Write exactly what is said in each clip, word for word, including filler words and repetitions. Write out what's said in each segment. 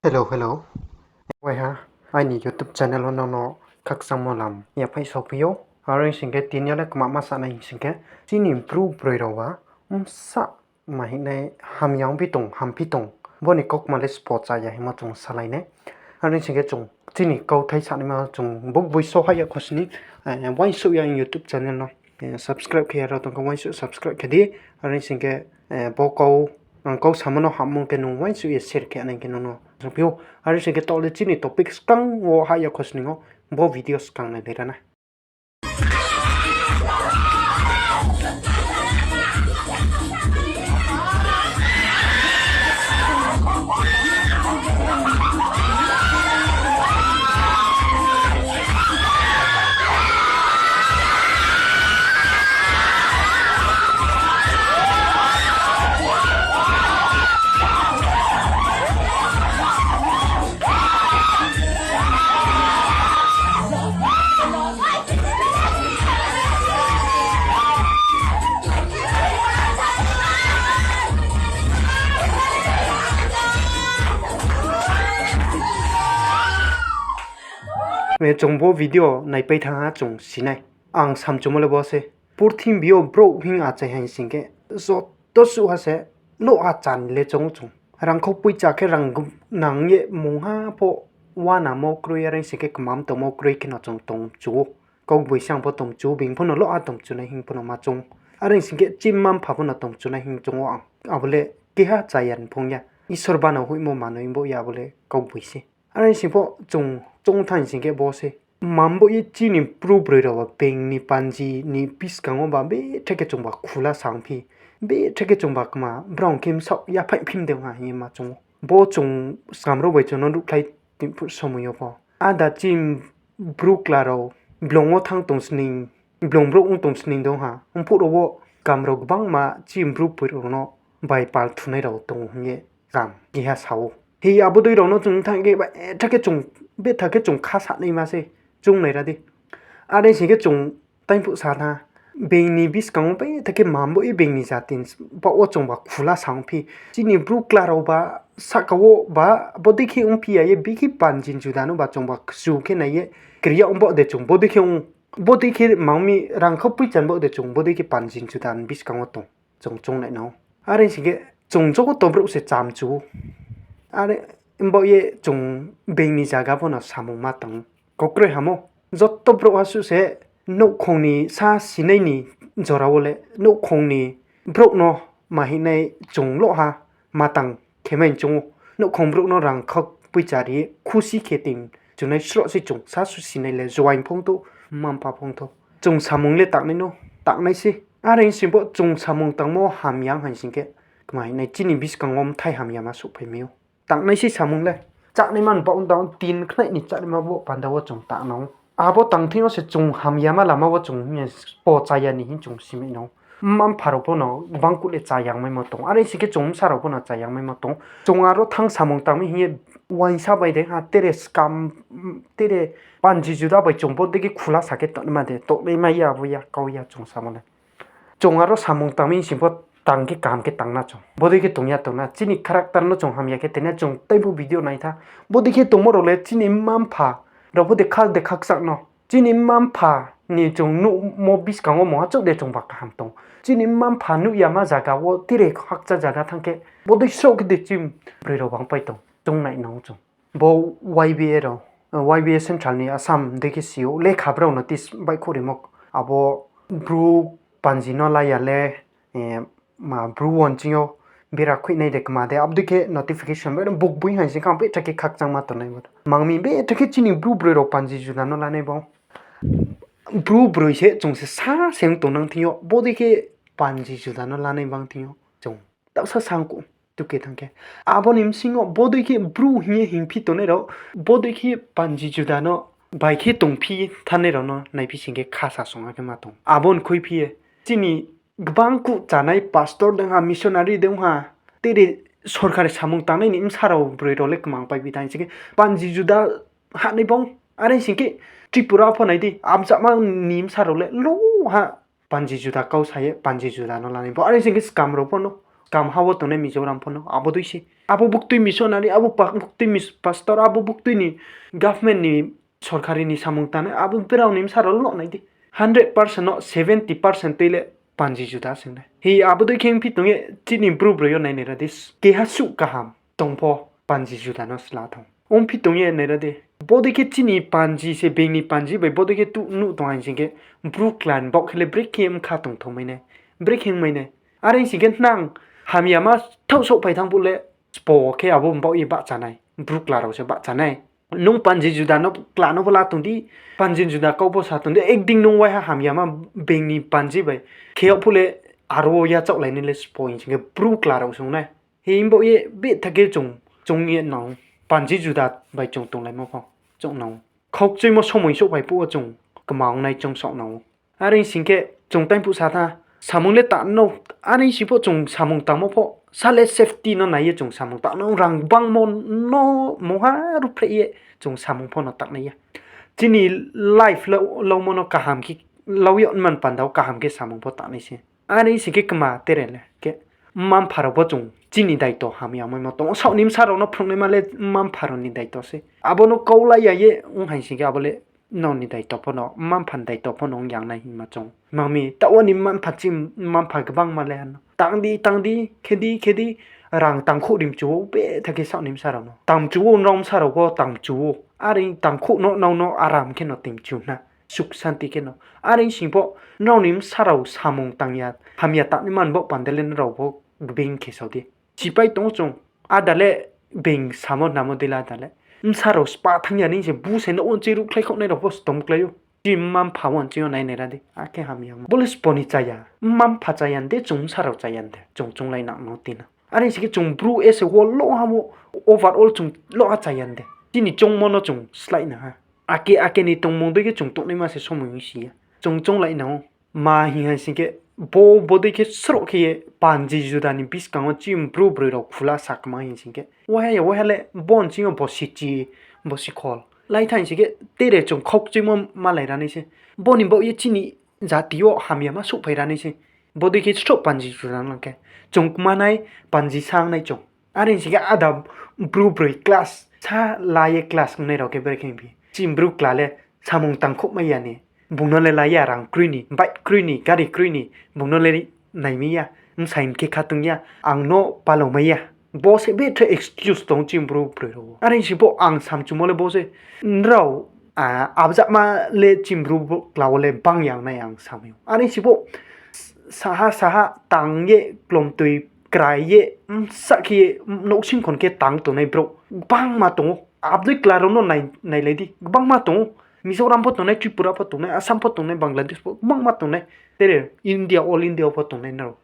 Hello, hello. Waiha, aini YouTube channel wo nono khakchangmo lam yaphaih sophi ou. Are hing sing khe tini yo le kma ma sanai hing sing khe, chini bru broi rao ba bsa ma hingnai hamya ongphi tong, hamphi tong, bo ni kaukma le sbo chaya hingmo chung salai nai. Are hing sing khe chung chini kauthai sanaima chung bukboi so hah ya khosning, uaingsouh ya ang YouTube channel no subscribe khe ya rao tong khe uaingsouh subscribe khe di. Are hing sing khe bo kau, ang kau samo no hammo khe nung uaingsouh ye share khe nai khe nono sophi ou. Are hing sing khe taoh le chini topic skang wo hah ya khosning ou, bo video skang nailai ra na. Chung bo video naipai thanng ha chung si nai. Ang samchumo le bo se. Purthimbi yo brouh hing achai ha hing sing khe, joto suh ha se, loh ha chá ni le choung ou chung. Rangkhou poicha khe rang nang ye mungha pho uanamo kroi, are hing sing khe kmam tongmo kroi kheno chung tong chu ou. Kaugboisa ang pho tong chu ou, being pho no loh ha tong chu nai hing pho no ma choung ou. Are hing sing khe chini mma-mpha pho no tong chu nai hing choung ou ang. Abo le keha chaya ni phong ya. Isor bano hoihmo manoi bo ya, abo le kaugboi se. Are hing sing pho chung choung thanng sing khe bo se. Mma bo ye chini bru broi rao ba being ni panji ni buskang wo ba betha khe chungba khula sa ongphi. Betha khe chungba kma brao khe bsaoh yaphaih phim de ong ha hing ye ma choung ou. Bo chung skam rao bai chung no ruhkhlai tini phuh somoi yo pho. Ada chini bru kla rao blong wo thanng tong sning, blong brouh ong tong sning de ong ha. Ongphuh rao wo skam rao gbangma chini bru broi rao no bai pal thunai rao tong ou hing ye skam keha sa ou. Hi abo dei rao no chung thanng khe ba, betha khe chung, betha khe chung kha sanaima se, chung nai ra di. Are sing khe chung tini phuh sa na, being ni buskang wo betha khe mma bo ye being ni jati ni baoh wo chungba khula sa ongphi. Chini bru kla rao ba sahka wo ba bodei khe ongphi ya ye, bikhe panji juda no ba chungba kchu khe nai ye, kri ya ong baoh de chung bodei khe ong, bodei khe mang mi rangkhou poicha ni baoh de chung bodei khe panji juda ni buskang wo tong. Chung choung nai nang ou. Are sing khe chung joto brouh se chamchu ou. Are baoh ye chung being ni zaga pho no samung ma tang ou. Kau kroi ham ou. Joto brouhha suh se nouhkhong ni sa sinai ni jora wo le nouhkhong ni brouh no ma hingnai chung loh ha ma tang khe mai choung ou. Nouhkhong brouh no rangkhou poicha ri ye khusi khe tini chungnai sroh se chung sa su sinai le juaing phongthou, mma-mpha phongthou. Chung samung le tangnai no, tangnai se. Are hing sing pho chung samung tangmo hamya ong hai sing khe, kma hingnai chini buskang wo mthai hamya ma souhphai mi ou. Tangnai se samung le. Chánaima ni baoh dao tin khnai ni chánaima bo panda wo chung tangnang ou. Abo tang thing yo se chung hamyama lama wo chung hing ye sbo chaya ni hing chung si mai nang ou. Mma-mpha rao pho no gbang kuh le chayang maimo tong. Are sing khe chung bsa rao pho no chayang maimo tong. Chung aro thanng samung tang mi hing ye uaingsa bai de ha, tere skam, tere panji juda bai chung bodei khe khula sa khe tongnaima de, tongnaima ya, abo ya, kau ya chung samo le. Chung aro samung tang mi hing sing pho tang khe kaham khe tang na chung. Bodei khe tong ya tong na, chini character no chung hamya khe tini chung tei pho video nai tha. Bodei khe tongmo rao le chini mma-mpha rao pho de khak de khakchang no. Chini mma-mpha ni chung nuhmo buskang wo mungha chouh de chungba kaham tong. Chini mma-mpha nuh yama zaga wo tere khakcha zaga thanng khe bodei sroh khe de chini broi rao bangpai tong. Chung nai nang ou chung. Bo Y B A rao, Y B A Central ni Assam dei khe si ou, lekha brao notice baihkhouh rimo, abo bru panji no la ya le, ma bru wo nching yo bera khuihnai de kma de, abo dei khe notification bai no bukboi hai sing khe ang betha khe khakchangma tongnai bo. Mang mi betha khe chini bru broi rao panji juda no lanai bo. Bru broi se chung se sa se ong tongnang thing yo, bodei khe panji juda no lanai bang thing yo chung taohsa sa ong ku, tuke thanng khe. Abo ni bsing yo bodei khe bru hing ye hingphi tongnai rao, bodei khe panji juda no bai khe tongphi thanngnai rao no naiphi sing khe kha sa song ha khe ma tong. Abo ni khuiphi ye chini gbang kuh chánai pastor de ong ha, missionary de ong ha, tere sorkari samung tangnai ni bsa rao broi rao le kmang paiphi thanng sing khe panji juda hahnai bang. Are sing khe Tripura pho nai di, amchama ni bsa rao le lo ha panji juda kau sa ye panji juda no lanai bo. Are sing khe skam rao pho no Kamha wo tongnai Mizoram pho no abo dei se. Abo buktui missionary, abo pa-, buktui mis-, pastor, abo buktui ni government ni, sorkari ni samung tangnai, abo brao ni bsa rao lo nai di. Hundred percent no seventy percent tui le panji juda sing nai. Hi abo dei khe ongphi tong ye chini Bru broi yo nainai ra di. Keha suh kaham tong pho panji juda no sla thang. Ongphi tong ye nai ra di. Bodei khe chini panji se being ni panji bai bodei khe tuh nuh tong hing sing khe, Bru kla ni baoh khe le brekhe bkha tongthao mai nai, brekhe ong mai nai. Are sing khe nang hamyama thaoh souhphai thanng phuh le, sbo khe abo baoh ye bahcha nai, Bru kla rao se bahcha nai. Nung panji juda no, kla no pho la tong di, panji juda kau pho sa tong di, ekdin nung waiha hamyama being ni panji bai khe yag phuh le, aro wo yachaohlai nai le sbo hing sing khe Bru kla rao se ong nai. Himba ye betha khe chung, chung ye nang, panji juda bai chung tonglaimo pho chung nang. Khaukchuimo somoi souhphai phuh wo chung kma ong nai chung saoh nang ou. Are sing khe chung taingphuh sa tha, samung le tang no, are sing pho chung samung tangmo pho, sa le safety no nai ye chung samung tang no, rang gbangmo no mungha ruhphreh ye chung samung pho no tangnai ya. Chini life lo-, lomo no kaham khe, lau yag man panda wo kaham khe samung pho tangnai se. Are sing khe kma tere le khe, mma-mpha rao pho chung chini daito hamya maimo tong ou. Saoh ni bsa rao no phrungnaima le mma-mpha rao ni daito se. Abo no kaulai ya ye ong hing sing khe abo le nrao ni daito pho no, mma-mpha ni daito pho no ong yang nai hingma chung. Mang mi, taoh wo ni mma-mpha chi, mma-mpha gbangma le ano. Tang di, tang di, khe di, khe di, rang tangkhouh ri mchu ou, betha khe saoh ni bsa rao no. Tang mchu ou, nrao bsa rao pho tang mchu ou. Are tangkhouh no, nrao no aram khe no tei mchu na. Suk santi khe no. Are sing pho, nrao ni bsa rao samung tang ya, hamya tangnaima ni baoh panda le nrao pho gbeing khe sao di. Chipai tong ou chung, ada le being samo namo dei la ada le. Bsa rao spa thanng ya ni se bu se nouh wo nchi ruhkhlai khaohnai rao pho se tongklái ou. Chini mma-mpha wo nchi yo nainai ra di, akhe hamya. Bo le sbo ni chaya, mma-mpha chaya de, chung bsa rao chaya de, chung chounglai nang no ti na. Are sing khe chung Bru ese wo loh ha wo, overall chung loh ha chaya de. Chini choungmo no chung slái nang ha. Ake, ake ni tongmung dei khe chung tongnaima se somoi ong si ya. Chung chounglai nang ou. Ma hing hing sing khe, bo, bodei khe sroh khe ye panji juda ni buskang wo chini Bru broi rao khula sakma hing sing khe, waiha ya, waiha le bo nching yo bosi chi, bosi khol lai thanng sing khe, tere chung khaukchuimo malai ra nai se. Bo ni baoh ye chini jati yo hamyama souhphai ra nai se. Bodei khe sroh panji juda nang khe, chung kma nai, panji sang nai chung. Are sing khe ada Bru broi class sa la ye class ongnai rao khe brekhe phi. Chini Bru kla le samung tangkhouhmai ya ni. Bung no le la ya rang kroi ni, bike kroi ni, gari kroi ni, bung no le naimai ya, bsai ni khe kha tong ya, ang no palomai ya. Bo se betha excuse tong chini Bru broi rao wo. Are sing pho ang samchumo le bo se, nrao, a, abjama le chini Bru kla wo le bang yang nai ang samai ou. Are sing pho saha saha tang ye klomtoi krai ye, bsa khe ye, nouhsing khon khe tang tongnai brouh gbangma tong ou. Abdei kla rao no nai, nailai di, gbangma tong ou. Mizoram pho tongnai, Tripura pho tongnai, Assam pho tongnai, Bangladesh pho gbangma tongnai. Tere India, all India pho tongnai nrao.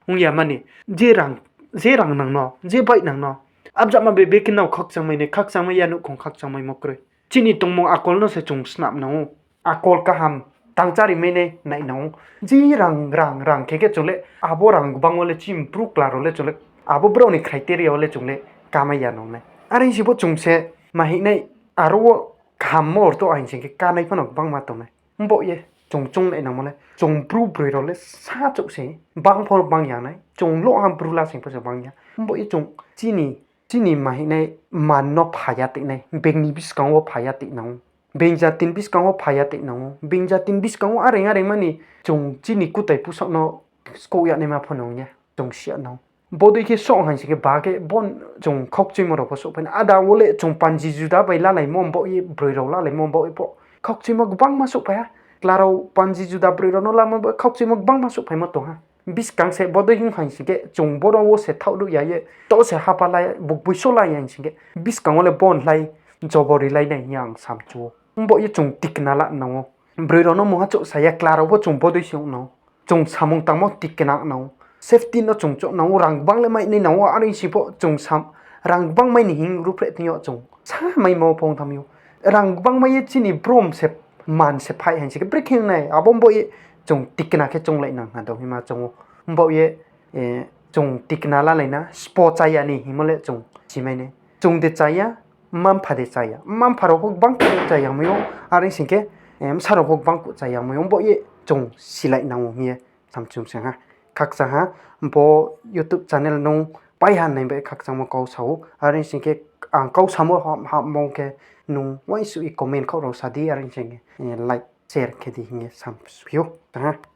Ong ya mani, je rang, je rang nang no, je bike nang no, abjama bebe khe nrao khakchangmai nai, khakchangmai ya, nouhkhong khakchangmaimo kroi. Chini tongmung akol no se chung snam nang ou. Akol kaham tang chári mai nai nai nang ou. Je rang, rang, rang khe khe chung le, abo rang gbang wo le chini Bru kla rao le chung le, abo brao ni criteria wo le chung le kamai ya nang nai. Are sing pho chung se ma hing nai, aro wo kahammo ortho hing sing khe kánai pho no gbangma tongnai. Mbaoh ye chung chounglai nangmo le, chung Bru broi rao le sachouh se, bang pho bang ya nai, chung loh ha Bru la sing pho se bang ya. Mbaoh ye chung chini, chini ma hing nai man no pha ya tei nai, being ni buskang wo pha ya tei nang ou. Being jati ni buskang wo pha ya tei nang ou. Being jati ni buskang wo areng areng mani chung chini kutai pusaoh no skouh ya naima pho nang ya, chung si ya nang ou. Bodei khe song hing sing khe ba khe bo chung khaukchuimo rao pho souhphai nai. Ada wo le chung panji juda bai lalaimo mbaoh ye, broi rao lalaimo mbaoh ye pho khaukchuimo gbangma souhphai ha. Kla rao panji juda broi rao no lamo bo khaukchuimo gbangma souhphaimo tong ha. Buskang se bodei hing hing sing khe chung boro wo se thaoh ruh ya ye, to se hapa la ye, bukboi so la ye hing sing khe, buskang wo le bo nlai jobori lai nai hing ye ang samchu ou. Mbaoh ye chung tikna la nang ou. Broi rao no mungha chouh sa ya, kla rao pho chung bodei se ong nang ou. Chung samung tangmo tikna nang ou. Safety no chung chouh nang ou, rang gbang le mai nai nang ou, are sing pho chung sam, rang gbang mai ni hing ruhphreh thing yo chung sa maimo pho ong tham ou. Rang gbang mai ye chini brom se man se phaih hing sing khe brekhe ong nai, abo mbaoh ye chung tikna khe chounglai nang ha dao hima chung ou. Mbaoh ye, chung tikna lalai na, sbo chaya ni hingmo le chung si mai nai. Chung de chaya, mma-mpha de chaya. Mma-mpha rao pho gbang kuh chaya mai ou, are sing khe, bsa rao pho gbang kuh chaya mai ou, mbaoh ye chung silai nang ou hing ye samchung se ha. Khakchang ha, bo YouTube channel nung pai ha nai bai khakchangmo kau sa ou. Are sing khe ang kau samo ham, hammo khe nung uaingsouh ye comment khaoh rao sa di, are sing khe, eh, like, share khe di hing ye samphi ou. Tang ha.